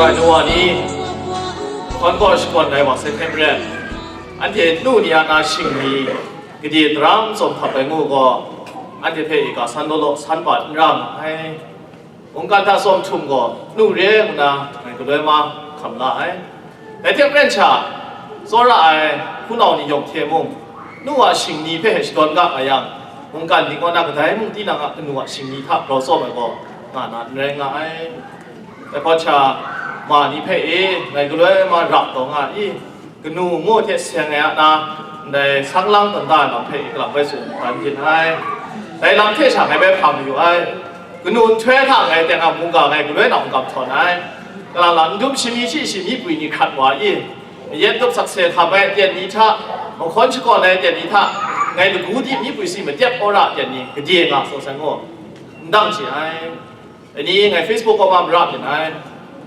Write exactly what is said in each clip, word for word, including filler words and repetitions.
Rai nu wa ni, hkawn kaw shakawn ai wa sai hpe maren, anhte nu ni a na shing ni gade daram tsawm hkap ai ngu gaw, anhte hpe i ga san law law san bat n ra nga ai. Mungkan hta tsawm htum gaw nu re ngu na ngai galoi ma hkam la ai. Dai hte maren sha, tsawra ai hpunau ni yawng hte mung, nu a shing ni hpe shadawn ga nga yang, mungkan ning kaw na kadai mung tinang a kanu a shing ni hta grau tsawm ai gaw nga na n rai nga ai. Dai hpawt sha, ma ni hpe e, ngai galoi ma rap taw nga i, kanu ngu hte seng ai a na, ndai sang lang tawn da ai lam hpe i galang bai tsun dan yin ai. Dai lam hte sha ngai bai hpa mayu ai. Kanu nhtoi hta ngai teng a mungga ngai galoi na hkam htawn ai. Kalang lang n dum shami shi shi myi pwi ni hkrat wa i, mayat tup sakse hkam ai aten ni hta, mahkawn shakawn ai aten ni hta, ngai lagu di myi pwi si matep awra aten ni gade nga saw san gaw, n dang chye ai. Dai ni ngai Facebook kaw ma mara byin ai.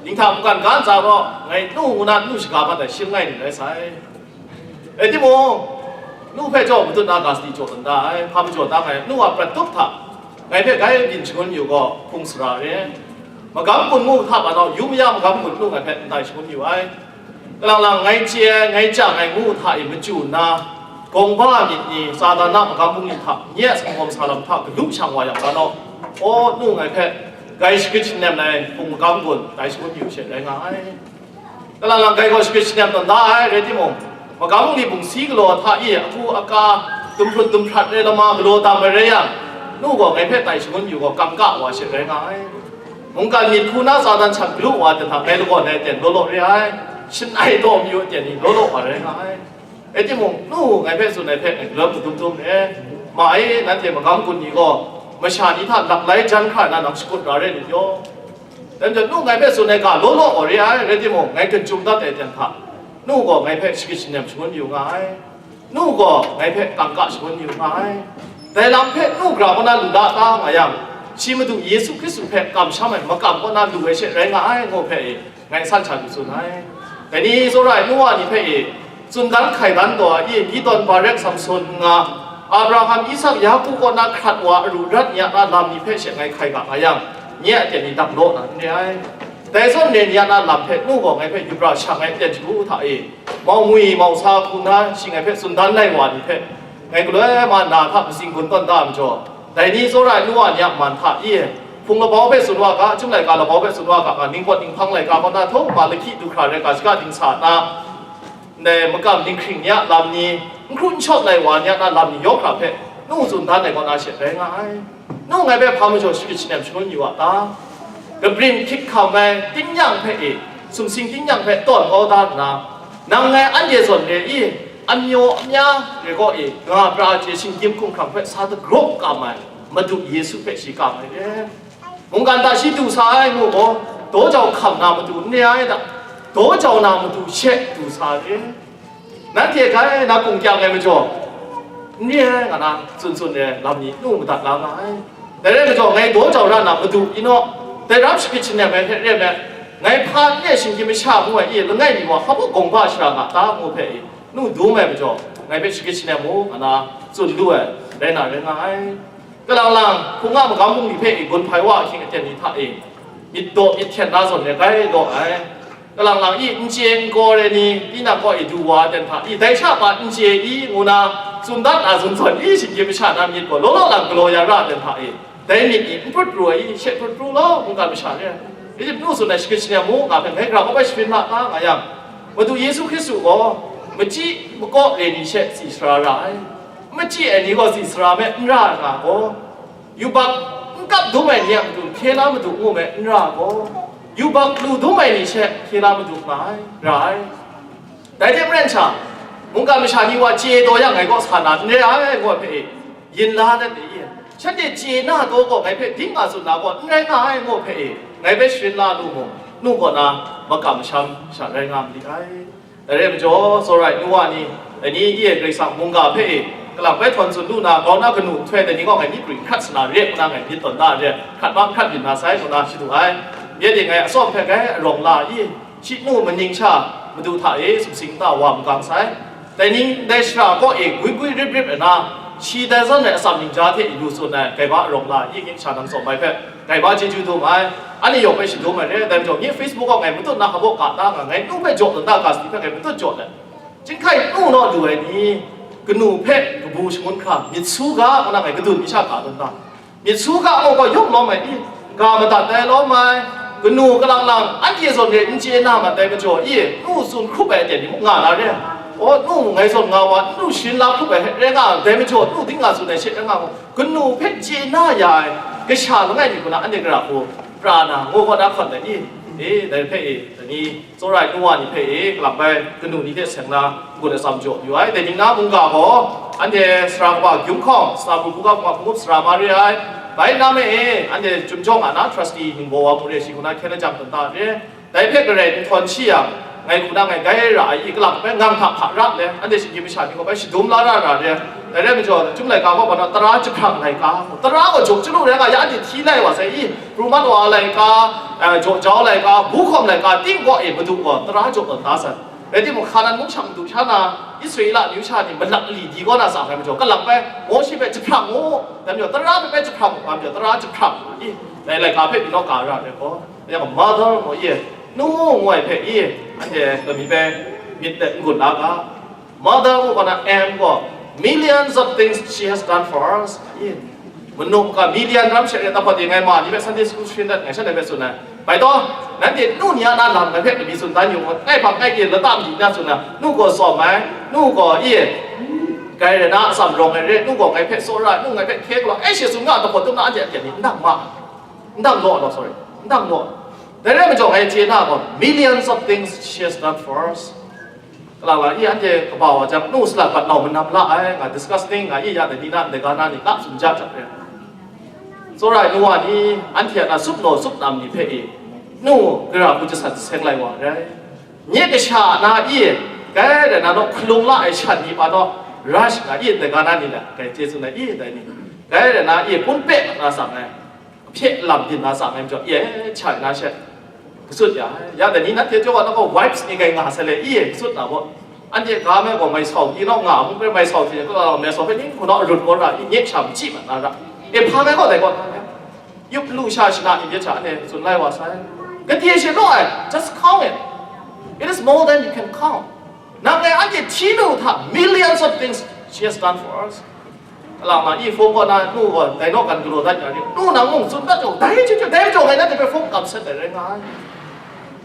Dinghta mungkan ga ntsa gaw, ngai nu ngu na nu shaga mat ai shi langai ni rai sai. Rai timung, nu hpe jaw matut na ga sadi jaw dan da ai, hpa majaw da ai, nu a prat tup hta, ngai hpe gai byin shangun yu gaw, hpung sara re. Magam gun ngu hta pa nau, yu maya magam gun nu ngai hpe n tai shangun yu ai. Kalang lang ngai chye ai, ngai chyang ai ngu hta e machyu nna, gawng ba myit ni, Satan a magam bungli hta, nye a sanggawm sa lam hta, galu shang wa yang ga nau, aw, nu ngai hpe, gai shagrit shanem ai hpung magam gun, tai shangun yu she rai nga ai. Kalang lang gai gaw shagrit shanem tawn da ai, rai timung, magam bungli bungsi galaw hta e, aku aka, dumhprut dumhprat ai lama galaw tam ai rai yang, nu gaw ngai hpe tai shangun yu gaw, kam ka wa she rai nga ai. Mungkan myit hku na Satan htan galu wa ten hta ngai lagawn ai ten law law re ai, shanai taw mayu ai ten ni law law wa rai nga ai. Rai timung, nu ngai hpe tsun ai hpe ngai galoi madum dum re. Ma e, nanhte magam gun ni gaw, masha ni hta laklai jan hkra na nang shakut ra re lu yaw. Dai majaw, nu ngai hpe tsun ai ga law law gaw re ai, rai timung, ngai gun chyum dat ai ten hta, nu gaw ngai hpe shagrit shanem shangun yu nga ai. Nu gaw ngai hpe kangka shangun yu nga ai. Dai lam hpe nu gara kaw na lu la ta nga yang, shi Madu Yesu Hkristu hpe kamsham ai makam kaw na lu ai she rai nga ai, ngu hpe e, ngai san sha lu tsun ai. Dai ni tsawra ai nu wa ni hpe e, tsun dan hkai dan taw a, i, Gideon, Barak, Samson nga, Abraham, Isak, Yaku kaw na hkrat wa aru rat ni a na lam ni hpe she ngai hkai ga nga yang, nye a aten ni dang law na n re ai. Dai zawn re ni a na lam hpe nu gaw ngai hpe yubra shang ai aten shagu hta e, mau ngwi mau sa hku na shi ngai hpe tsun dan lai wa ni hpe, ngai galoi ma na hta matsing gun tawn da ai majaw, dai ni tsawra ai nu wa ni a man hta i, hpung labau hpe tsun wa ga, chyum laika labau hpe tsun wa ga, nga ningpawt ninghpang laika kaw na htaw, ma lahkyi du hkra rai ga, shaga dingsa na, ndai makam dinghkring ni a lam ni, n hkru n shawt lai wa ni a na lam ni yawk hkra hpe, nu tsun dan ai kaw na she rai nga ai. Nu ngai hpe hpa majaw shagrit shanem shangun yu a ta? Kabrin hkyit hkam ai tingnyang hpe e, sumsing tingnyang hpe tawn kau da nna, nang ngai anhte zawn re i, amyaw amya re kaw e, nga pra chye shinggyim hkumhkrang hpe sa dagraw kam ai Madu Yesu hpe shi kam ai re. Mungkan hta shi du sa ai ngu gaw, daw jau hkam na matu n re ai da, daw jau na matu she du sa ai re. Nanhte grai na kung kyang ai majaw, n re ai nga na tsun tsun ai lam ni nu madat la nga ai. Dai rai majaw, ngai daw jau ra na matu i naw, dai rap shagrit shanem ai hte re ai, ngai hpa n re shinggyim masha ngu ai e, langai mi wa hpa baw gawng ba shara nga ta ngu hpe e, nu dum ai majaw, ngai hpe shagrit shanem mu nga na tsun lu ai, rai na rai nga ai. Kalang lang, hpung a magam bungli hpe i gun hpai wa ahkying aten ni hta e, myit daw myit hten na zawn re gai law ai. Kalang lang i n chye n kaw ai ni, tinang kaw e du wa ai ten hta i, dai sha pa n chye i, ngu na tsun dat na zun zawn i, shinggyim masha na myit gaw law law lang galaw ya ra ai ten hta i, dai myit ni n prut pru ai i, she prut pru law, mungkan masha re ai. Ijip nu tsun ai shagrit shanem mu nga hpe, ngai gara kau bai sharin la ta nga yang, Madu Yesu Hkristu gaw, machyi makaw re ni she tsi sara ra ai. Machyi ai ni gaw tsi sara me n ra ai nga gaw, yubak n kap dum ai ni a matu hkye la madu ngu me n ra gaw, yubak lu dum ai ni she hkye la madu nga ai, ra ai. Dai hte maren sha, mungkan masha ni wa chye taw yang ngai kaw sa na n re ai, ngu ai hpe e, yin la dat de ye. Shanhte chye na taw gaw ngai hpe ding nga tsun na gaw n rai nga ai, ngu ai hpe e, ngai hpe sharin la lu mung, nu kaw na makam masham sha rai nga ma li ai. Dai rai majaw, tsawra ai nu wa ni, dai ni e Karai Kasang mungga hpe e, kalang bai htawn tsun lu na, grau na kanu nhtoi dai ni gaw ngai myi prwi hkrat sa na re, ngu na ngai myit tawn na re, hkrat ma hkrat byin na sai, ngu na shadu ai. Myit e ngai atsawm hpe grai arawng la i, shi nu maning sha, Madu hta e sumsing nta wa magang sai. Dai ni, dai shara kaw e gwi gwi rip rip ai na, Shi dai zawn ai atsam ningja hte i lu tsun ai, Gaiba arawng la, i, nye kasha nang tsawm ai hpe, Gaiba chyeju dum ai, anhte yawng hpe shadum ai re, dai majaw, nye Facebook gaw ngai matut na hpa baw ka ta nga, ngai nu hpe jaw tawn ta ga sadi hpe ngai matut jaw let, Chyinghkai nu naw lu ai ni, kanu hpe kabu shangun hkra myit su ga, ngu na ngai kadun mi sha ka tawn ta. Myit su ga, ngu gaw yawng lawm ai i, ga madat ai lawm ai, kanu kalang lang, anhte zawn re n chye na mat ai majaw i, nu tsun hkrup ai aten ni mung nga na re. Aw, nu ngai zawn nga wa, nu sharin la hkrup ai rai nga, dai majaw nu ding nga tsun ai she rai nga mu, kanu hpe chye na ya ai, kasha langai mi hku na anhte gara hku pra na, ngu gaw na hkawn ai i, e, dai hpe e, dai ni, Tsawra ai nu wa ni hpe e, kalang bai kanu ni hte seng na n-gun atsam jaw yu ai. Dai ning na mungga gaw, anhte sara kaba Gyum Hkawng, Sara Hpungu ga hpungup sara Maria, bai na me e, anhte Chyum Jawng a na trustee Ningbaw wa Mungre shi hku na hkyen lajang dan ta re. Dai hpe garai n htawn shi yang, ngai hku na ngai gai ra ai i, kalang bai ngang hta hpa ra le, anhte shinggyim masha ni gaw bai shadum la ra ra re. Dai rai majaw, Chyum laika gaw, tara jahprang laika, tara gaw jaw chyalu rai nga, ya anhte hti lai wa sai i, pru mat wa laika, eh, jaw jau laika, bu hkawm laika, ting kaw e madu gaw tara jaw tawn da sai. Rai timung, Hkanan mung shang du sha na, Israela amyu sha ni malak mali di kaw na tsa ai majaw, kalang bai Mawshe hpe jahprang mu, dai majaw, tara hpe bai jahprang mu, dai majaw, tara jahprang mu, i, dai laika hpe byin naw ka ra ai gaw, ya gaw mother mu i, nu ngu ai hpe i, anhte lami bai myit let n-gun la ga. Mother ngu gaw na M gaw, millions of things she has done for us. I, manu maka million ram she re, tahpa de ngai ma ni hpe Sunday school student ngai shanhte hpe tsun ai. Bai taw, nanhte nu ni a na lam ngai hpe kabi tsun dan yu ngu, ngai hpang ngai e lata mali na tsun ai, nu gaw tsawm ai, nu gaw i, grai rai na atsam rawng ai re, nu gaw ngai hpe tsawra ai, nu ngai hpe hkye galaw ai, shi tsun nga, tahpaw tum na anhte aten ni n dang ma, n dang law law, sorry, n dang law. Dai rai majaw ngai chye na gaw, millions of things she has done for us. Kalang lang i, anhte kaba wa jang, nu salat bat nau manam la ai, nga disgusting, nga i, ya dai ni na ndai ga na ni, na tsun ja jang re. Tsawra ai nu wa ni, anhte a na sup naw sup nam ni hpe i, nu gara hku jasan jaseng lai wa ai. Nye kasha na i, gai rai na naw hkalung la ai shan ni pa naw, rush nga i, ndai ga na ni le, gai chye tsun ai i, dai ni, gai rai na i, pun pe na sang ai. Hpye lam byin na tsa ngai majaw, e, chai na she, katsun ya, ya dai ni nanhte jaw wa na gaw, wipes ni kai nga sai le, i, katsun na gaw, anhte ga me gaw mai sau, i naw nga, hkungkre mai sau hte, kala lau mai sau hpe, ning hku naw arut gaw ra, i, nyet sha machyi mat na ra, e, hpa ngai gaw dai gaw, yup lu sha shana ni myit sha ne, tsun lai wa sai. Gade she naw ai, just count it. It is more than you can count. Nang e anhte hti lu hta, millions of things she has done for us. Kalang na i hpung kaw na nu gaw, dai naw kan galaw dat ya ni, nu nang mung tsun dat jaw, dai chyu chyu, dai jaw ngai nanhte hpe hpung kam set ai rai nga ai.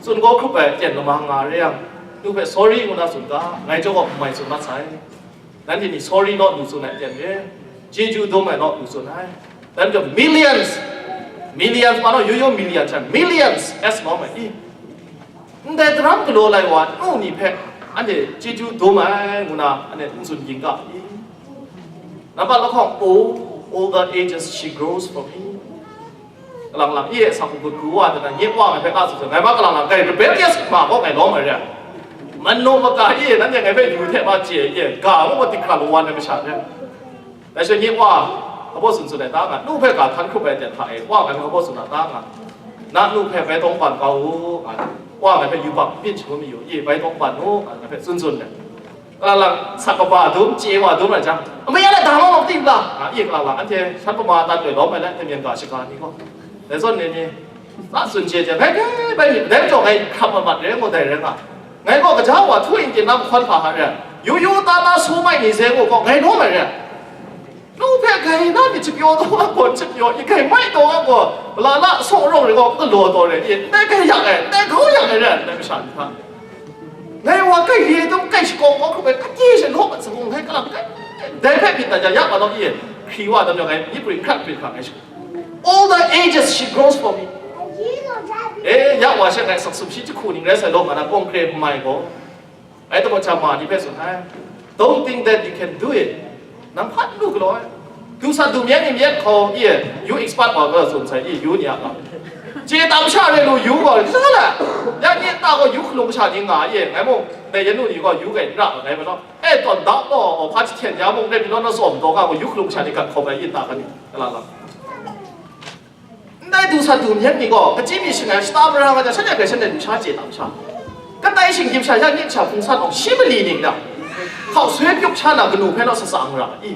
Tsun gaw hkrup ai aten lama nga re yang, nu hpe sorry ngu na tsun ga, ngai jaw gaw n mai tsun mat sai. Nanhte ni sorry naw lu tsun ai aten re, chyeju dum ai naw lu tsun ai. Dan jaw millions, millions ma naw, yu yu millions, millions, S naw mai i. Ndai daram galaw lai wa nu ni hpe anhte chyeju dum ai ngu na anhte n tsun ging ga i? Nambat lahkawng, oh, all the ages she grows for me. Kalang lang, i e, sa hku gut hku wa, dana nye wa ngai hpe ka tsun, ngai ma kalang lang, kai rebellious ma gaw ngai lawm ai re. Manu maka i, nanhte ngai hpe yu hte ma chye i, ga ngu ma tik hkra lawan ai masha re. Dai she nye wa, hpa baw tsun tsun ai ta nga, nu hpe ga hkan hkrup ai ten hta e, wa ngai hpe hpa baw tsun na ta nga, na nu hpe bai tawng ban kau u, nga, wa ngai hpe yubak byin shangun mayu i, bai tawng ban u, nga, ngai hpe tsun tsun ai. Kalang lang, sak kaba dum, chye wa dum ai jang, amai ya lai da mau mak ting la, nga, i kalang lang, anhte shan pama tan loi lawm ai le, anhte myen ga shaga ni gaw, dai zawn ni ni, na tsun chye chye, bai bai bai ni, dai majaw ngai hkam mat mat re, ngu dai rai nga. Ngai gaw gaja wa htu yin tin na mahkawn hpa hka re, yu yu ta ta su mai ni ze ngu gaw ngai lawm ai re. Nu hpe grai na myit chapyaw taw nga gaw, chapyaw i grai mai taw nga gaw, mala la saw rawng rai gaw, galaw taw rai i, ndai grai yak ai, ndai grau yak ai re, ndai masha ni hta. Ngai wa grai ye dum, grai shakaw kau hkrup ai, kade she law mat sa hkung, ngai kalang kai, dai hpe myit na ja ya ma law i, hkri wa dam yang ngai, myi pri hkrat pri hkra ngai shi. All the ages she grows for me. E, ya wa she ngai saksup shi jahku ning rai sai law, nga na kawng hkre n mai gaw. Ai tabaw cha ma ni hpe tsun ai. Don't think that you can do it. Nang hpa n lu galaw ai. Du sat du myen ni myen hkau, i, yu expert wa ga tsun sai, i, yu ni a ga. Chye tam sha re lu yu gaw, sa la. Ya nye ta gaw yu hkalung sha ni nga, i, ngai mung, dai yen lu ni gaw yu gai n ra, ngai ma law. E, tawn da gaw, hpa jahten ya mung, rai mi law na tsawm taw nga gaw, yu hkalung sha ni gat hkawm ai, i, ta ga ni, gala lam. Ndai du sat du myen ni gaw, kachyi mi shangai shata mara nga jang, shanhte hpe shanhte lusha chye tam sha, kadai shinggyim sha ya myit sha hpung san awng shi mali ning dang, hkau soi pyuk sha na kanu hpe naw sasa n ra i?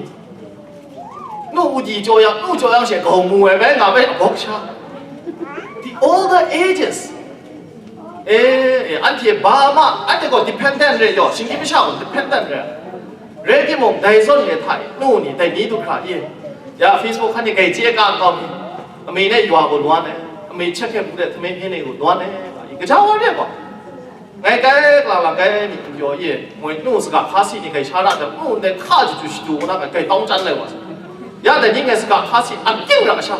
Nu udi jaw yang, nu jaw yang she gau mu ai bai nga bai abawk sha. The older ages. E, e, anhte ba ma, anhte gaw dependent re yaw, shinggyim masha gaw dependent re. Rai timung, dai zawn re hta e, nu ni, dai ni du hkra i, ya, Facebook hkan ni gai chye ka nkau mi, ame ne ywa gaw lwan ai, ame check hkyen bu de, htume hpyen e gaw lwan ai, nga i, kaja wa re gaw. Ngai kai kalang lang kai mi n pyaw i, moi nu saga hka si ni kai sha ra jang, nu ndai hka jaju shadu na ngai kai tawng chyan lai wa sa. Ya dai ni ngai saga hka si a ting ra sha.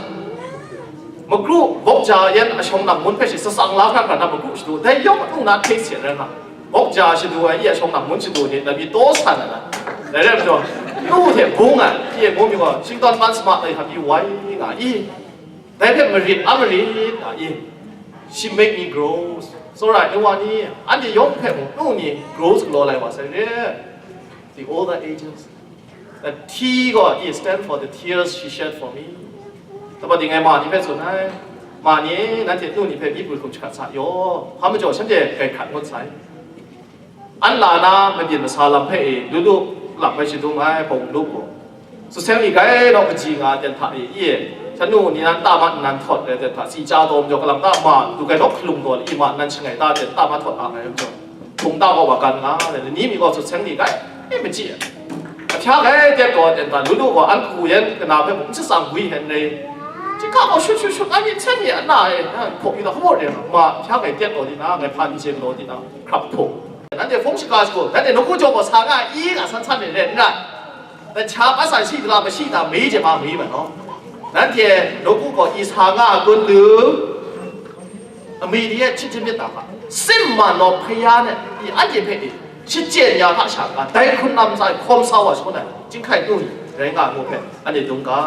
Magru bawk ja yan a shawng nang mun hpe shi satsang la hkra hkra na magru shadu, dai yawng nu na hte se rai nga. Bawk ja shadu ai i a shawng nang mun shadu ni na mi taw san ai na. Dai rai majaw, nu hte bung ai, i ngu mi gaw, shingtawn man sma ai hkam i wai nga i. Dai hpe marit a marit nga i. She make me grow. Tsawra ai nu wa ni, anhte yawng hpe mung nu ni grow galaw lai wa sai re. The older ages. The T gaw, it stand for the tears she shed for me. Taba ding ai ma ni hpe tsun ai. Ma ni, nanhte nu ni hpe myi pru hkum shahkat sa yaw. Hpa majaw shanhte grai hkrat ngut sai. An la na mabyin masa lam hpe e, lu lu lam hpe shadum ai hpawng lu gaw, sut seng li grai naw kaji nga ten hta e, i e, shan nu ni nan ta ma nnan htawt ai ten hta, si chya taw majaw, kalang ta ma du grai naw hkalung taw le, i ma nnan shangai ta ten ta ma htawt ang ai majaw, hpung ta gaw wa gan nga ai, lani mi gaw sut seng li grai e machyi ai. Ahpya grai tep taw ai ten hta, lu lu gaw an hku yan kana hpe mung n shatsang gwi hen rai. Chika gaw shut shut shut, ai myit hten mi ana e, hpaw mi ta hkaw re, ma ahpya grai tep taw di na, ngai hpa n chye galaw di na, hkrap hpung. Nanhte hpung shaga shagu, nanhte nawku jaw gaw sa nga i, nga san san re re n rai. Dan cha pa san shi gala mashi ta, mi je ma mi ma naw. Nanhte nawku gaw i sa nga kun lu, ami ni e chit chit myit ta hpa, sim ma naw hpaya ne i anhte hpe i shachyen ya hta sha nga, dai hkrun lam tsa hkawm sa wa shangun ai, chyinghkai nu ni rai nga ai ngu hpe, anhte dung ga.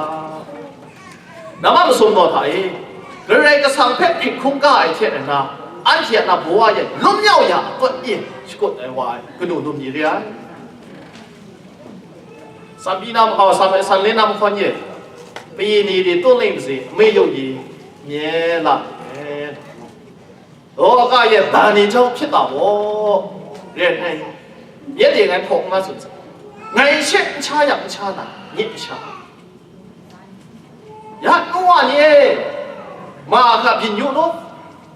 Nama masum gaw hta e, Karai Kasang hpe hkrit hkungga ai hte nna, anhte a na baw a yen lum yau ya a pawt e shakut ai wa ai kanu num ni re ai. Sanbi na, oh, san, sanle na mahkawn ye, pyi ni di tun ling si, mi yu yi, nye la, nye. Law ka ye, dan ni jau hpyit ta maw? Ren ai, nye de ngai hpaw n nga tsun sa, ngai she n sha yang n sha na, nye n sha. Ya nu wa ni e, ma hkra byin yu nu.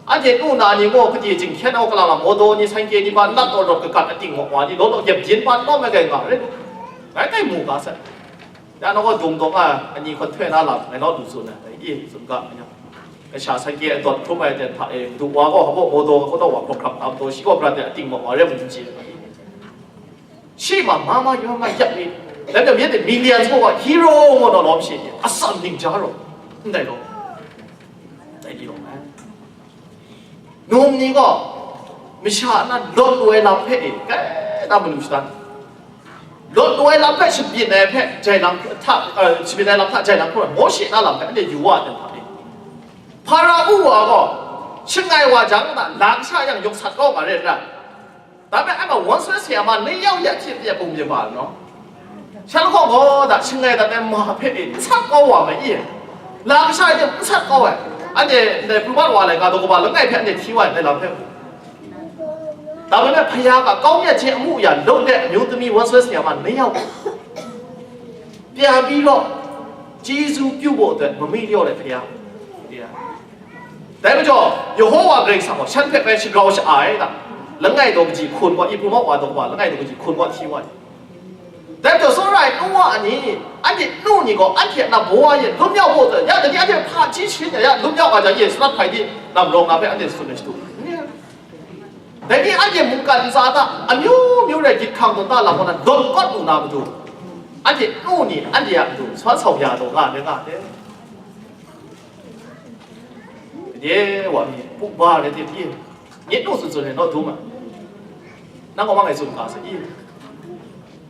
Anhte nu na ni gaw, kade jinghkyen au, kalang lam mawdaw ni, sanhkye ni, ba nat taw rawt kagat ating maw wa ni, law law gyep byin ba lawm ai gai nga rai nu. Ngai kai mu ga sai. Ya na gaw dung dawng a, ani hkawn htoi na lam, ngai naw lu tsun ai, i tsun ga, anya. Kasha sanhkye adawt hkrum ai ten hta e, madu wa gaw, hpa gaw mawdaw, hpa gaw wa hkawk hkrap tam taw, shi gaw bra de ating maw wa rai mu n chye. Shi ma ma ma yawng nga yak ni, dai dai myit de millions gaw wa hero ngu na lawm shi ni, atsam ning ja rawng, ndai rawng, dai ni rawng ai. Num ni gaw, masha na lawt lu ai lam hpe e, kai na manu shadan. Lawt lu ai lam hpe shabyin ai hpe, jai lam hta, eh, shabyin ai lam hta jai lam hkrum ai, Mawshe na lam hpe anhte yu wa ai hta e. Hpara u wa gaw, shangai wa jang na, lang sha yang yawk sat kau ma re n rai. Dai hpe anhte won soi se a ma ni yau ya hte pyi bum yu ma law. Shan hkawng gaw da shangai dat ai ma hpe e n sat kau wa ma i? La kasha e n sat kau ai. Anhte ndai prumat wa laika daw kaba langai hpe anhte hti wa ai, ndai lam hpe. Dai hpe hpaya ga kau myit hte amu ya lung de amyu tumi won soi se a ma ni yau. Pya bi law, chyeju pyu baw dat mami ryaw ai hpaya. Dai majaw, Yehowa Karai Kasang gaw shan hpe bai shagrau sha-a ai da, langai daw kaji hkun gaw, Ibru mawk wa daw wa, langai daw kaji hkun gaw hti wa ai. Dai majaw, tsawra ai nu wa ni, anhte nu ni gaw, anhte a na baw wa yin, lum yau gaw, ya, dai ni anhte hpa hti sharin ya, ya, lum yau ga jang, Yesu na hpai di, namrawng na hpe anhte tsun ai shadu. Dai ni anhte mungkan ntsa hta, amyu myu rai gyit hkang tawn ta lam gaw na, dawn kawt lu na matu, anhte nu ni, anhte a matu, swan sau ya taw nga ai, nga ai. Gade wa mi, pu ba rai tip i, nye nu tsun tsun rai naw dum ai. Nang gaw mang ai tsun ga sa i.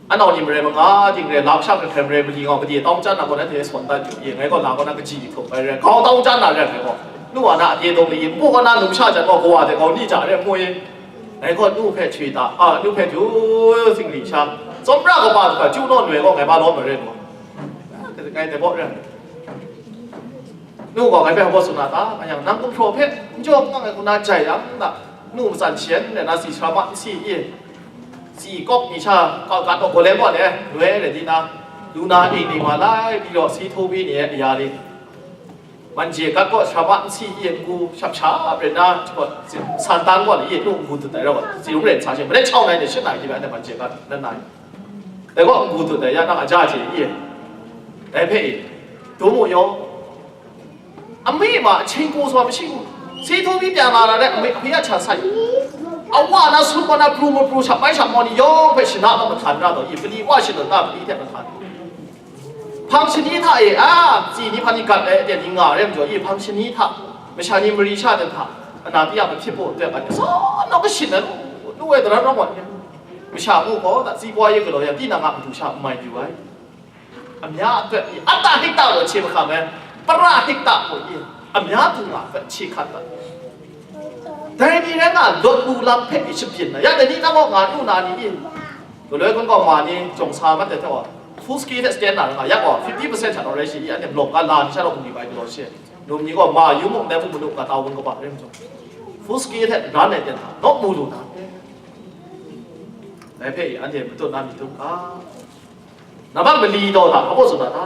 Anau ni marai manga ting rai, lam sha hkrai hkrai marai mali ngau gade tawng chyan na gaw nanhte sawn dat yu i, ngai gaw la gaw na kaji htuk ai rai, gau tawng chyan na rai ngai gaw. Nu wa na ade dawng ni, npu gaw na numsha jan gaw kawa de gau ni ja rai mu i. Ngai gaw nu hpe chui ta, a, nu hpe ju singli sha, tsawmra kaba hta chyu naw noi gaw ngai ba lawm marai gaw. Ngai dai baw rai. Nu gaw ngai hpe hpa tsun na ta? Nga yang, nang gumhpraw hpe n jaw n kang ai hku na jai yang, na nu matsan sha n rai na, si sara ma n si i? Si kawk mi sha, kau gat gaw, gaw le gaw le, noi rai di na, လူနာအိမ်တွေမှာလိုက်ပြီးတော့ ဆေးထိုးပေးနေတဲ့ အရာတွေ၊ မန်ဂျေကတ်ကော့ ဆရာမအစီအရင်ကူ ရှပ်ရှာပ်ရနာ ကော့ စန်တန်းကော့ ရစ်တို့ ကူတူတိုင်တော့ စီရုံးရန်စားခြင်း မနေ့6နိုင်နဲ့ 8နိုင်ကြီးပဲ အဲ့ဒါ မန်ဂျေကတ် နှစ်နာရီ แต่ก็ ကူတူတိုင်ရနာ အကြအချေ ရစ် ဒါပေမဲ့ တို့မို့ရော အမေ့မှာ အချိန်ကုန်စွာမရှိဘူး။ ဆေးထိုးပြီးပြန်လာတာနဲ့ အမေ၊ အဖေက ခြံဆိုင်၊ အဝါနာ ဆူပနာ ပရူမပရူ ရှပ်ပိုင်းရှပ်မောင်းနေ ရုံးဖက်ရှင်နာတော့ မခံရတော့၊ ယပလီဝါရှင်တော့ ပလီထက်မခံဘူး။ ဖမ်းရှင်နီးထအေး၊ အာ၊ စီနီးဖမ်းနီးကတ်အဲ၊ တဲ့နီးငါရဲမကျော်၊ ယဖမ်းရှင်နီးထ၊ မရှာနီးမရီးရှားတဲ့ထ၊ အနာတရားမဖြစ်ဖို့အတွက်ပါ၊ စောနောက်ရှိနေလို့၊ လူဝဲတရတော့ပါနဲ့၊ မရှာဘူးကော၊ စီးပွားရေးကလော်ရ၊ တိနာငါမတူရှာမိုင်ယူပါ။ အများအတွက်၊ အတ္တဟိတကို အခြေမခံဘဲ၊ ပရဟိတကို၊ အများသူငါအတွက် အခြေခံတာ။ ဒါပေမဲ့လည်း ငါလွတ်ကူလမ်းဖက်ပြီး ရှင်းပြနေရတဲ့ နည်းငါ့ငါ့နုနာနေရင်၊ ဘယ်လိုကွန်းကောက်မှာနေ ကြုံစားမှတ်တဲ့တော့၊ full scale တဲ့ scanner က ရောက်တော့ fifty percent ချတော့လည်းရှိရတဲ့ ဘလော့ကလာနေချတော့ ဘူးဒီဘိုင်ဘလော့ရှယ်၊ လူမျိုးက မာယူမှုန်တဲ့မှုမလို့က တာဝန်ကပါတယ်မလို့ full scale တဲ့ ရမ်းနေတဲ့ တော့မူလို့တာ။ ဒါပေမဲ့ အဲ့ဒီမတော်နာမည်တို့က နံပါတ်မလီတော့တာ ဘာလို့ဆိုတာလဲ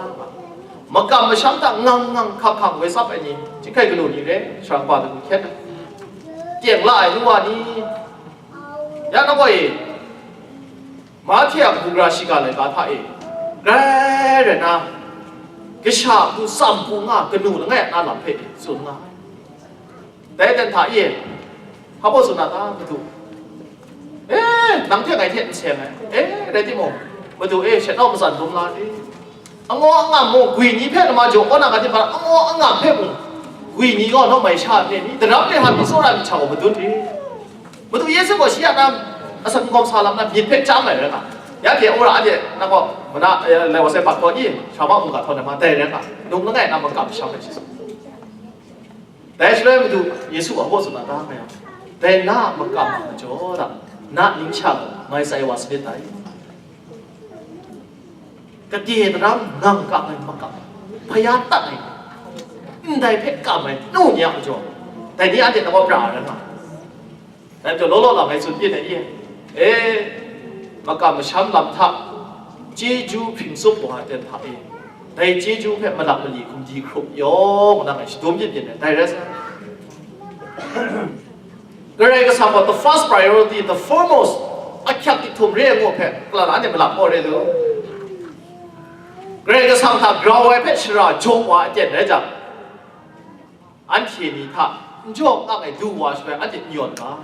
။ မကမ်မရှမ်းတာ ငင်ငင်ခက်ခက် ဝဲစပ်ပဲနေ ချစ်ခိုက်ကလို့နေတယ်။ ရှမ်းပါတူခဲတယ်။ ပြန်လာလူဝါနီ။ ရတော့ကိုယ်၊ မထေရ ဘူဂရာရှိကလည်း ဂါထာအေး၊ ရဲရဲနာ၊ ကရှာသူစံပူငါ ကနူလငဲ့နာ လမ်းဖက်ဆိုငါ။ တဲတန်ထါအီး၊ ဟောဖို့ဆိုနာတာ မတူ။ အဲ၊ နင်ထက်ငါထက် မဆဲးငါ။ အဲ၊ ရဲတိမော၊ မတူ၊ အဲ၊ ရှက်တော့ မစံဒုံလာလေ။ အငေါ်အငမ်မို့ ဂွီနီဖက်နမကြော်ကောနာကတိပါ၊ အငေါ်အငမ်ဖက်မို့ ဂွီနီကော နောက်မှရှောက်နေနီ။ တရမ်းနဲ့ဟာ မစောရမီချောက်မတွန်းလေ။ မတူ၊ ယေရှုကို ရှေ့ရနာ အစံကောင်းစားလမ်းနာ မြစ်ဖက်ကြားမယ်ရတာ။ ရတဲ့ အိုရာအတဲ့ နောက်မှ မနာ၊ အဲ၊ လဲဝဆဲပတ်ကောကြီး၊ ရှောက်မမူကထော်နေမှာ တဲရတာ။ နုံငဲ့နာ မကပ်ရှောက်ပဲရှိစော။ ဒါဆိုလည်း မတူ၊ ယေရှုအဖို့ဆိုတာ ဒါပဲ။ ဘယ်နာမကပ်မှာကြောတာ။ နာနင်းချောက် မိုင်ဆိုင်ဝါစနစ်တိုင်း။ ကတိတရမ်း ငင်ကပ်မယ် မကပ်၊ ဘုရားတတ်နိုင်တယ်။ အင်တိုင်းဖက်ကပ်မယ် နုညံ့အကြောင်း။ ဒါနည်းအတဲ့ တော့ပြရတယ်နော်။ ဒါကြောင့် လောလောဆယ် ငါဆိုပြနေရင်၊ အဲ၊ မကပ်မရှမ်းလမ်းထက် ကျေးဇူး ဖင်စုပ်ပေါ်တဲ့ထက်၊ ဒါကျေးဇူးဖက် မလပ်မလီ ခုန်ဒီခုန်ရော ငါငါ ဒုံးပြစ်ပြနေတယ်။ ဒါရဲစ ကရယ်ကဆာင်က the first priority, the foremost, အချက်တစ်ထုံရဲငို့ဖက် ကလာလာနဲ့ မလပ်ပေါ်ရဲလို့။ ကရယ်ကဆာင်က ground ဝဲဖက် ရှရာကြော်ဝါအကျင့်ရဲကြ။ အန်ချီနီထ ညော့ငါငယ်ဒူဝါရှ်ဝဲ အကျင့်ညော့တာ။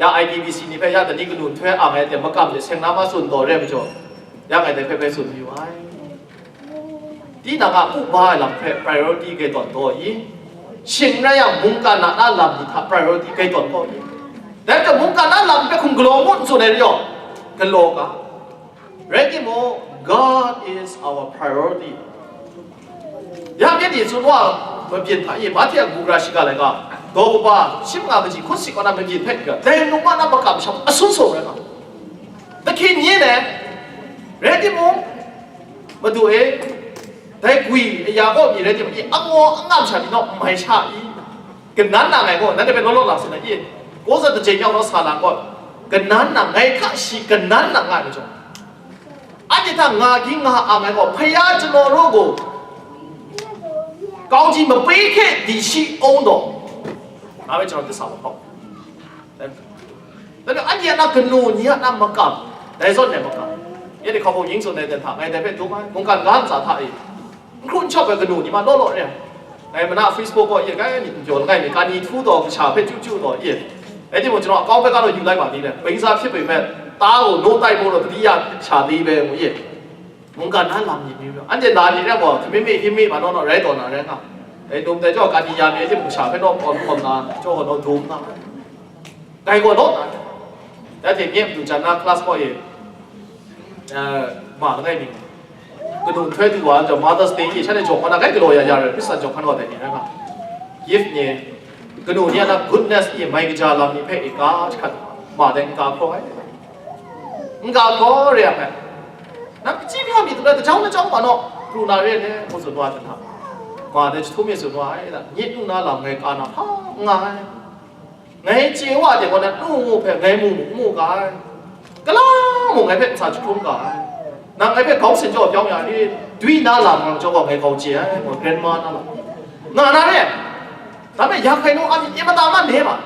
ရ I P B C နေဖက် ရတနည်းကနူထွဲ အာငယ်တဲ့ မကပ်တဲ့ ဆင်နာမစွန်တော်ရဲမကျော်၊ ရငယ်တဲ့ဖဲဖဲစွန်မီဝါ။ ဒီနာက ဥပါလံဖဲ priority ကဲတော်တော်ကြီး၊ ရှင်ရရမုန်ကနာနာလံဒီထ priority ကဲတော်တော်ကြီး။ ဒါကြောင့် မုန်ကနာလံဖဲ ခုံကလောမွန်စွန်နေရော ကလောက ရဲတိမော God is our priority. ရမျက်ရည်စွန်းဝါမပြင်းဖာရင် ဘာထက်အကူအရာရှိကလည်းက ဒေါ်ကပါ ရှစ်ငါပကြီး ခွတ်စီကနာမပြင်းဖက်ကြ တဲနုမနာပကပ်ရှောက် အဆုံးဆုံးရဲက တခင်ညင်းတယ်။ ရဲတိမော မတူအေး၊ ဒဲကွီအရာကောမြေရဲတိမော အမောအငမ်ရှာဒီတော့ မိုင်ရှာအီး ကနန်းနာငယ်ကော နန်းတပည့်လောလောလာစနေအီး ကိုယ်စားတစ်ချိန်မြောက်သောဆာလံကော ကနန်းနာငယ်ခရှိ ကနန်းနာငါကြောင့် အဲ့ဒီထက်ငါကြီးငါအာငယ်ကော ဖယားကျွန်တော်တို့ကို ကောင်းကြီးမပေးခဲ့သည်ရှိအောင်တော့ ဒါပဲကျွန်တော်သစ္စာမဖောက်။ ဒါပေမဲ့ အဲ့ဒီအနာကနူညီအနာမကပ် ဒါဆိုနေမကပ်။ အဲ့ဒီခေါင်းပုံရင်းစုံနေတဲ့ထက်ငါတဲ့ဘက်တို့မှာ မုန်ကငါးစာထားအေး ခုန်ချောက်ပဲကနူညီမလောလောရဲ။ ငါမနာ Facebook ကော ရခိုင်နေပြောငါနေကနီထူတော့ကချာဖဲကျူကျူတော့ရ။ အဲ့ဒီမို့ကျွန်တော်အကောင်းဘက်ကတော့ယူလိုက်ပါသေးတယ်။ ဘိန်းစားဖြစ်ပေမဲ့တားကို no တိုက်ဖို့တော့တတိယချသေးပဲမို့ရ။ မုန်ကနားလာမြင်ပြီးတော့ အဲ့ဒီလာနေတဲ့ကော သမီးမေ့ဟင်းမေ့ပါတော့တော့ရဲတော်နာရဲငါ။ အဲ့ဒုံတဲ့ကြောက်ကနီရနေအဲ့ဒီမို့ချာဖဲတော့ပေါ်လို့ပေါ်လာကြောတော့ဒုံနာ။ ဒါကိုတော့ ဒါတင်မြင့်သူဇာနာ class ပေါ့ရေ။ အဲ၊ မာငယ်နေ။ ကနုံထွဲသူဝါကြောင့် Mother's Day ရေချတဲ့ကြောင့် ခဏကဲကလော်ရရရ ခရစ်စတန်ကြောင့်ခဏတော့တယ်နေမှာ။ Gift နေ၊ ကနုံညနာ goodness ရေမိုင်ကကြာလာနေဖဲ့ဧကတစ်ခါ မာတဲ့ငါခေါ်ဟဲ့။ ငါခေါ်ရရမယ်။ နောက်ကြည့်ပြမိတယ် တစ်ကြောင်းတစ်ကြောင်းပါတော့ ပူနာရဲနဲ့ ဘုဆိုသွားတယ်နော်။ မာတဲ့ချိုးမြေဆိုသွားအဲ့ဒါ ညစ်တူနာလာငယ်ကာနာဖာငါဟဲ့။ ငယ်ကျေဝတဲ့ကောနဲ့ လူ့မှုဖဲငယ်မှုမှုက၊ ကလာမှုငယ်ဖဲစာချုပ်က၊ Nang ngai hpe grau sen jaw pyawng ya ni, dwi na lam nang jaw gaw ngai grau chye ai, gaw grandma na lam. Nga na re, dai hpe ya hkai nu a myit e mada man de ma.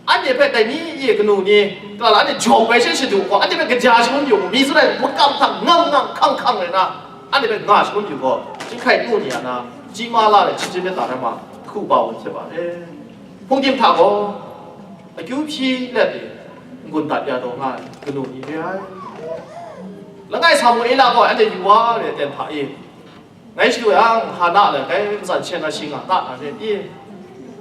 Anhte hpe dai ni e kanu ni, kala la anhte jawm bai she shadu gaw, anhte hpe kaja shangun yu mu, mi tsun ai makam hta ngang ngang hkang hkang rai na, anhte hpe nga shangun yu gaw, chyinghkai nu ni a na, chyingma la ai, chyinghkai myit da ai ma, hku ba wa hte ba e. Hpungdim hta gaw, akyu hpyi let e, n-gun dat ya taw nga ai kanu ni re ai. Langai Samuela gaw anhte yu wa re ten hta e, ngai shadu yang, Hana le, kai matsan shen na shi nga ta na re i,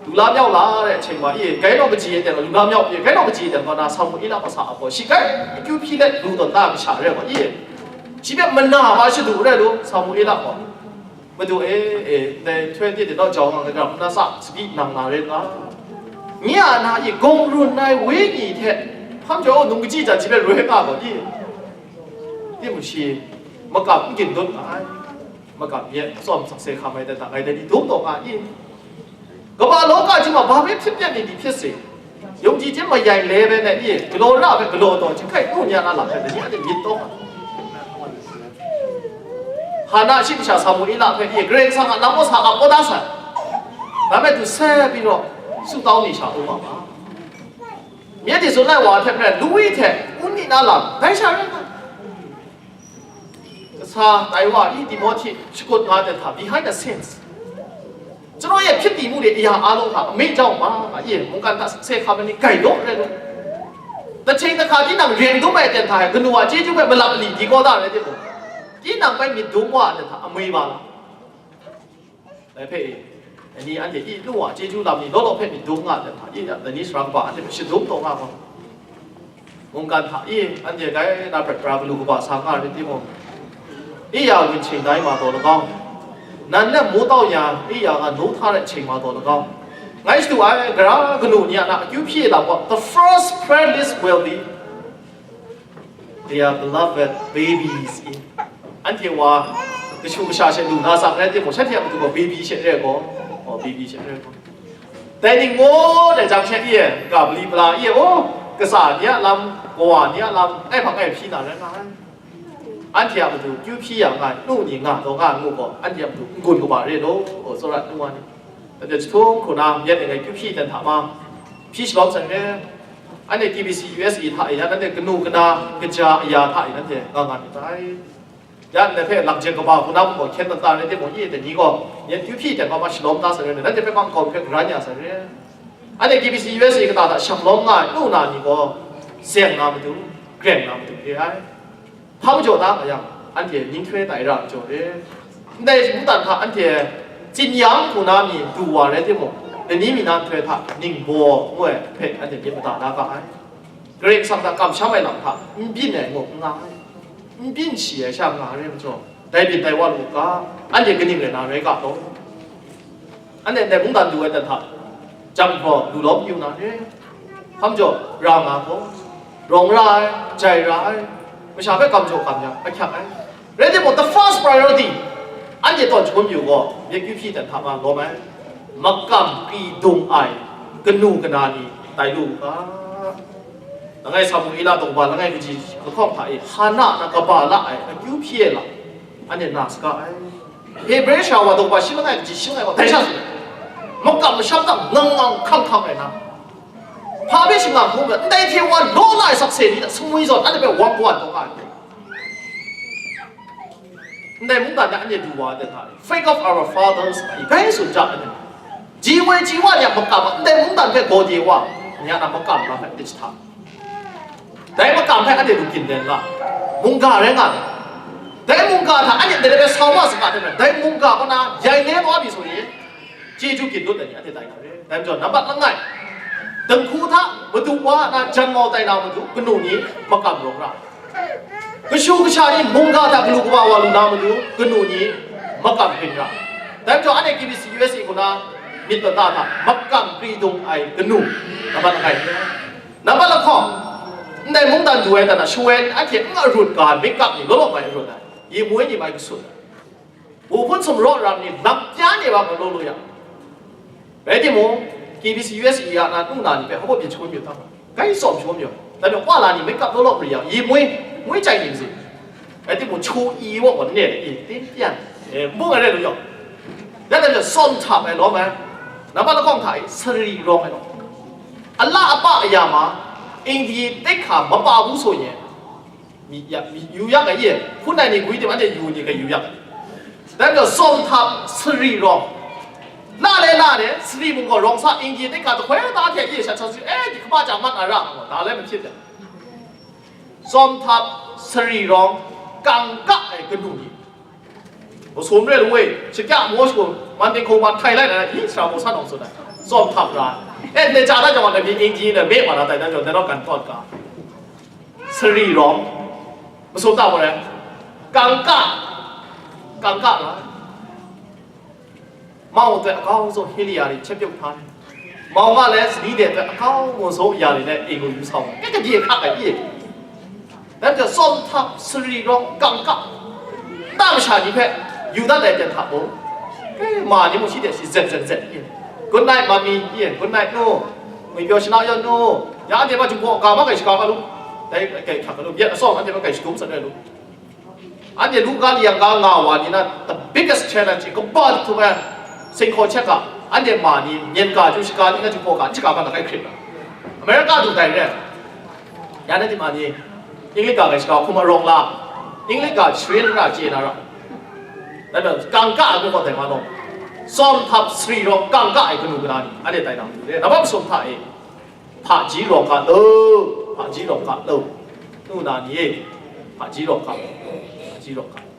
lu la myau la re, hchyen ma i, kai naw kaji e ten lu la myau i, kai naw kaji e ten gaw na Samuela masa a gaw, shi kai akyu hpyi let lu tawn da masha re gaw i, shi hpe mana wa shadu re lu Samuela gaw, Madu e, e, ndai htoi de de nau jau nga, gara hpung na sa, sabi nang na re nga. Nye a na i gawng run ai wenyi hte, hpam jau nung kaji jan shi hpe roi nga gaw i, timung shi makam n gindun nga ai. Makam ye atsawm sakse hkam ai dan hta ngai dai ni dum taw nga i? Kaba law ka chyum a ba hpe hpyit pyat ni ni hpyi se, yawng ji hte mayai le bai na i, galaw ra hpe galaw taw, chyinghkai nu ni a na lam hpe dai ni a myit taw nga. Hana shi kasha Samuela hpe i, Karai Kasang a lam mawsa a kau da sai. Dai hpe du sai pyi raw, sutau ni sha u ma ma. Myit di tsun ai wa hte maren, Lui hte Unni na lam, dai sha rai nga. Kasa tai wa i Timohti shakut nga ai hta, behind the scenes, chyaw e hpyit di mu de aya a law hta, amai jau ma, ma ye, mungkan hta se hkam ai ni gai law rai law. Tahting tahka tinang ren dum ai ten hta, kanu a chyeju hpe malap ali di kau da rai timung, tinang bai myit dum wa ai ten hta, amai ba la. Dai hpe i, dai ni anhte i nu a chyeju lam ni law law hpe myit dum nga ai hta i, dai ni sara kaba anhte hpe shadum taw nga gaw, mungkan hta i, anhte grai na prat pra galu kaba sa nga ai rai timung, i ya gun hkying dai ma taw lagau, nan na mu tau ya, i ya nga nu hta rai hkying ma taw lagau, ngai shadu ai gara kanu ni a na akyu hpyi lam gaw, the first prayer list will be, They are beloved babies in. Anhte wa kashu kasha she lu na tsang rai timung, shanhte a matu gaw baby she re gaw, oh, baby she re gaw. Dai ning maw dai jang she ye, ga bali bala ye, oh, kasa ni a lam, kawa ni a lam, ai hpang ai hpyi na rai nga ai. Anhte a matu kyu hpyi ya nga ai, nu ni nga taw nga ai ngu gaw, anhte a matu n-gun kaba re law, oh, tsawra nu wa ni. Anhte jahtum hku na myit e ngai kyu hpyi dan hta ma, hpyi shalawm sai re. Anhte K B C U S E hta e ya, nanhte kanu kana kaja aya hta e nanhte nga nga myit dai. Ya, ndai hpe lakjen kaba hku na mung gaw hkyen dan da rai timung, i dai ni gaw, yen kyu hpyi dan gaw ma shalawm da sai re, nanhte hpe ma nkau hpe karan ya sai re. Anhte K B C U S E kata hta shang lawm nga ai nu na ni gaw, zeng na matu, greng na matu re ai. Hpa majaw da nga yang, anhte ninghtoi tai ra majaw re. Ndai mungdan hta anhte tsin yang hku na mi du wa rai timung, lani mi na nhtoi hta ningbaw ngu ai hpe anhte myit mada na ga ai. Karai Kasang hta kamsham ai lam hta n byin ai ngu n nga ai, n byin shi ai sha nga ai rai majaw, dai byin dai wa lu u ga, anhte kaning rai na rai ga law. Anhte ndai mungdan du ai dan hta, jang hpraw lu lawm yu na re. Hpa majaw, ra nga gaw, rawng ra ai, jai ra ai, masha hpe kam jaw kam ya, ahkyak ai. Rai timung, the first priority, anhte tawn shangun yu gaw, myit kyu hpyi dan hta nga lawm ai, makam kri dung ai kanu kana ni tai lu u ga. Langai Samuela daw ba langai kaji lahkawng hta e, Hana na kaba la ai akyu hpyi ai lam, anhte na saga ai. Hebre sha wa daw ba shi langai kaji shi langai wa dai sha tsun ai. Makam masham dang ngang ngang hkang hkang rai na, hpa hpe shangang hkrum ai, ndai hte wa law la ai sakse ni hta sumwi zawn anhte hpe wang kawan taw nga ai. Ndai mungdan de anhte du wa ai hta e, faith of our fathers, bai tsun ja ai. Ji woi ji wa ni a makam a, ndai mungdan hpe gaw de wa, ni a na makam na hpe anhte jahta. Dai makam hpe anhte lu ginlen la, mungga rai nga ai. Dai mungga hta anhte ndai hpe sau wa saga hte maren, dai mungga kaw na yai le kau mi su i, chyeju ginlut ai ni anhte tai na re. Dai majaw, nambat langai, dinghku hta madu wa na jan mau tai na matu, kanu ni makam rawng ra ai. Kashu kasha ni mungga hta galu kaba wa lu na matu, kanu ni makam hpring ra. Dai majaw, anhte K B C U S E hku na myit mada hta makam kri dung ai kanu, nambat langai. Nambat lahkawng, ndai mungdan du ai dan a shawoi anhte n arut ga ai makeup ni law law mai arut ai, yi moi ni mai kasut ai. Wu hpun sumraw ram ni lam pya ni wa gaw law lu yang, rai timung, K B C U S E a na nu na ni hpe hpa byin shangun yu ta, gai tsawm shangun yu, dai majaw, wa la ni makeup law law mari yang, yi moi, moi chai ni mazi. Rai timung, chu i wa gaw ne, e, tin pyan, e, n bung ai rai lu yaw. Ya dai tsawm htap ai lawm ai, nambat lahkawng hta e sari rawng ai lawm. A la a pa a ya ma, ingdi tek hka mapa bu so ye, mi ya, mi yu yak ai ye, hpun ai ni gwi tim anhte yu ni ga yu yak ai. Dai majaw tsawm htap sari rawng, la le la le, sari mung gaw rawng sa, ingdi tek hka jahkoi da hte ye sha cha su, e, di hkama chyang mat na ra, da le mahkyit ai. Tsawm htap sari rawng, kangka ai kanu ni. Masum re lu e, shakya maw shagu, man ting hkungman htai lai na, i, sara maw san awng tsun ai. Tsawm htap ra. E, ne cha da jang wa, na mi ingdi na me wa na tai, dan jaw, dan jaw, kan tawt ka. Sari rawng, masum ta maw re? Kangka, kangka ra. Mau hte akau zaw Hiliari hte pyuk htan, mau nga le zali de hte akau ngu zaw ya ni le e ngu yu sau, ke kade hkak ai pyi. Dai hte tsawm htap sari rawng kangka, nta masha ni hpe yu dat ai ten hta mung, ke ma ni mung shi de shi zet zet zet pyi. "Good night, mami," pyi, "Good night, nu. Ngwi pyaw shana yaw, nu. Ya anhte ma jungkaw ga ma kai shaga ga lu. Dai kai hkak ga lu, byen asawng anhte ma kai shadum sat ai lu." Anhte lu ga li yang ga nga wa ni na, the biggest challenge, kaba htum ai singhkaw hkyek ga, anhte ma ni, myen ga, ju shaga ni na, ju hpaw ga, n shaga ga na kai hkrit na. America du dai re. Ya na di ma ni, English ga kai shaga hkum arawng la, English ga shrin ra, chye na ra. Dai na, kangka ai gaw dai ma nawng. Tsawm htap sari rawng kangka ai kanu kana ni, anhte tai na matu re. Nambat masum hta e. Hpaji rawng ga law, hpaji rawng ga law, nu na ni e, hpaji rawng ga law, hpaji rawng ga law.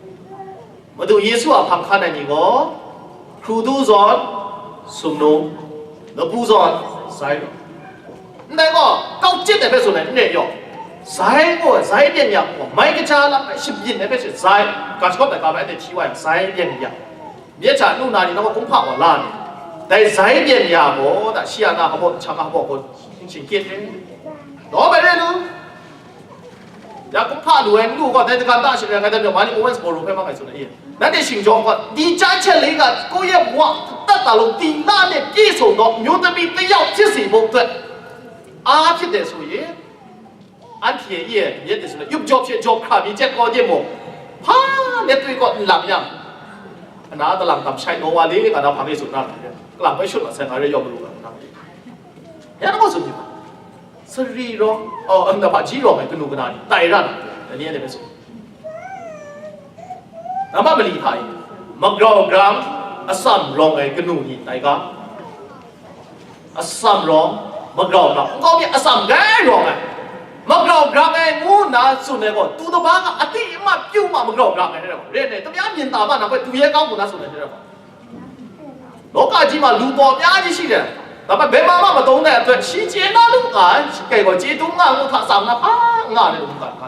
Madu Yesu a hpang hkan ai ni gaw, hkru du zawn, sumnung, lapu zawn, zai rawng. Ndai gaw, kau chyit ai hpe tsun ai, n re yaw. Zai gaw, zai byen ya gaw, mai kaja lam ai, shabyin ai hpe shi zai, ga shagawp ai ga bai anhte hti wa yang, zai byen ya. Myit hta nu na ni nang gaw kumhpa wa la ni, dai zai byen ya gaw, da shi a na hpaw, hchang a hpaw gaw, n shingkyit ni? Daw bai re nu? Ya kumhpa lu ai n lu gaw, dai dagan da shi rai, ngai dai majaw, mani Owens Boro hpe ma ngai tsun ai, nanhte shingjawng gaw, di chyan hte le ga, kau yep wa, tat ta lu, di na ne, pyi sung gaw, မျိုးသမီးတစ်ယောက်ဖြစ်စေဖို့အတွက် အားဖြစ်တယ်ဆိုရင် Anhte e, myit de tsun ai, yup jawp she jawp hkra mi chyen kaw timung, hpa let twi kaw n lam yang, ana talang tam shai naw wa le, nga na hpang e tsun na, kalang bai shut ma sai, nga re yawng malu nga na. Ya na gaw tsun myit ma? Sari rawng, oh, nda hpaji rawng ai kanu kana ni, tai ra na, dai ni anhte hpe tsun. Nambat mali hta e, magrau grang atsam rawng ai kanu ni tai ga? Atsam rawng, magrau grang, nkau mi atsam rai rawng ai, magrau grang ai ngu nna tsun ai gaw, tu daba nga a ti ma pyu ma magrau grang ai rai gaw, re ai, tamya myin ta ma nang hpe tu ye kau ngu nna tsun ai rai gaw, လောကကြီးမှာ လူပေါင်းအများကြီးရှိတယ်။ ဒါပေမဲ့ ဘယ်မှာမှ မသုံးတဲ့အတွက် ရှိကျဉ်းလာလို့ ငါကဲကော ကျေးတုံးငါ့ကို ထပ်ဆောင်တာပါ။ ငါလည်း ဘုရားက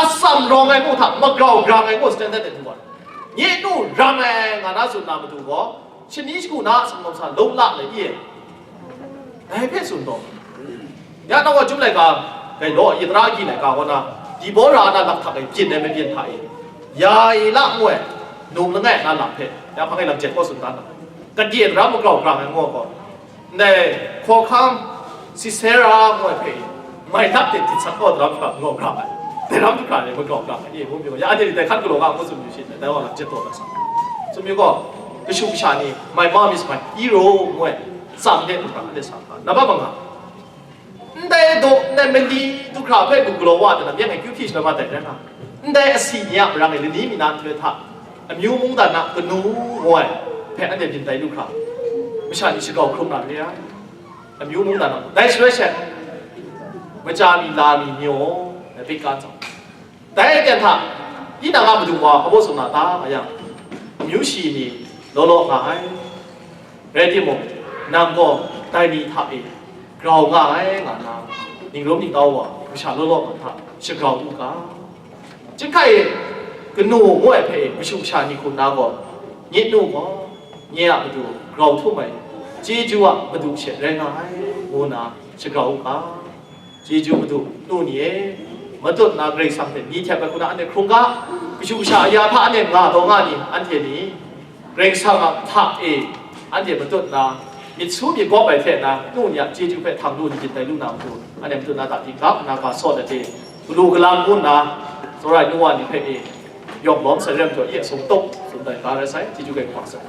အစံရောင်ငယ်ကို ထပ်မကြောက် ရာငယ်ကို စတဲ့တဲ့ သူပါ။ ညစ်တို့ ရာမယ် ငါနားဆိုနားမတူကော ရှနီးရှကူနား အစံတော်ဆန် လုံးလပ်လေ eye. ဒါပေမဲ့ဆိုတော့ ညတော့ ကျုပ်လည်းက ကဲတော့ ယသရအကြီးလည်းက ဟောနာ ဒီဘောရာနာ လက်ထပ်ပဲ ပြင်နေမပြင်ထား eye. ယာယီလငွေ နုံလငယ်နာ လက်ဖက် ညဖငယ်လက်ချက် ကောစွန်တန်း ကဒီရမကောက် ရာငယ်ငေါ်ကော နေ ခေါ်ခမ်း စစ်ဆဲရာ ငွေ ဖဲ မိုင်တပ်တဲ့ တစ်ချက်တော့ ဒရမ်က ငေါ် ရာ တယ် ဒရမ်က လည်း မကောက် ရာ အေး ဘုံပြော ရတဲ့ တဲ့ ခတ်ကလောက ကို သူမျိုး ရှိတယ် တော့ လက်ချက်တော့ ဆက် သူမျိုး က ကရှုပ်ရှာနေ my mom is my hero ငွေ စံတဲ့ ဒရမ် တဲ့ စံတာ နံပါတ် ငါး Ndai daw, ndai mali du hkra hpe du galaw wa de lam, yang e kyu hpyi shaloi ma dai rai na. Ndai asi ni a marang e lani mi na nhtoi hta, amyu mungdan a kanu ngu ai hpe anhte byin tai lu hkra, masha ni shagau hkrum na re ai. Amyu mungdan a, dai shaloi she, maja mi la mi myaw, dai pyi kan tsawm. Dai aten hta, tinang a madu wa hpa baw tsun na ta nga yang, amyu shi ni law law nga ai. Rai timung, nang gaw dai ni hta e grau nga ai nga na, ningrum ningtau wa masha law law nga hta shagrau u ga. Chyum hkra e, kanu ngu ai hpe e mashu masha ni hku nna gaw, nye nu gaw, nye a matu grau htum ai, chyeju a madu she rai nga ai, ngu nna shagrau u ga. Chyeju madu nu ni e, matut nna Karai Kasang hte myi hte bai hku na anhte hkrung ga, kashu kasha aya hta anhte nga taw nga ni, anhte ni, Karai Kasang a hta e, anhte matut nna, myit su myit gawp ai hte na, nu ni a chyeju hpe htang lu ni byin tai lu na matu, anhte matut nna ta ting ga, na ga sawt ai hte, galu galang ngu nna, Tsawra ai nu wa ni hpe e yawm lawm sai rem jaw, i a sum tawk tsun tai, ta rai sai, chyeju gai hkawm sai.